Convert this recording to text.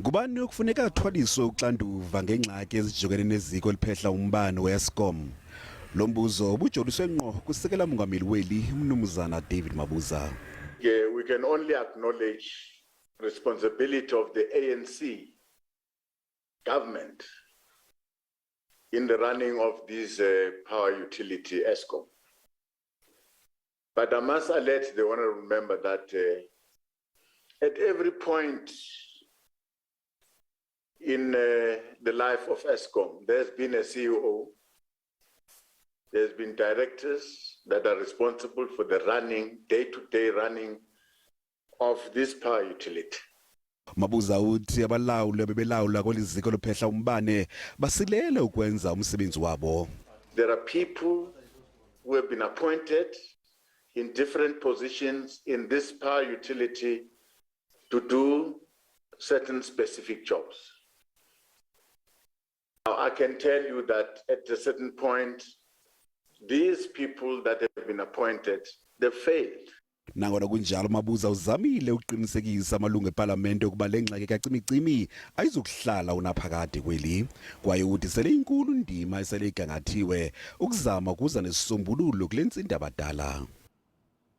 Ngubani okufuneka athwaliswe uxanduva ngengxaki ezijongene neziko eliphehla umbane weEskom? Lo mbuzo ubujoliswe ngqo kusekela mongameli weli umnumzana David Mabuza. Yeah, we can only acknowledge responsibility of the ANC government in the running of this power utility, Eskom. But I must alert the honorable member that at every point in the life of Eskom, there's been a CEO, there's been directors that are responsible for the running, day-to-day running of this power utility. Mabuza uthi abalawuli abebelawula kweli ziko lophehla umbane basilele ukwenza umsebenzi wabo. There are people who have been appointed in different positions in this power utility to do certain specific jobs. Now, I can tell you that at a certain point, these people that have been appointed, they failed. Nangona kunjalo, Mabuza uzamile ukuqinisekisa amalungu epalamente ukuba le ngxaki kacimicimi ayizukuhlala unaphakade kweli, kwaye uthi sele inkulu indima esele igangathiwe ukuzama ukuza nesisombululo kule ntsinda abadala.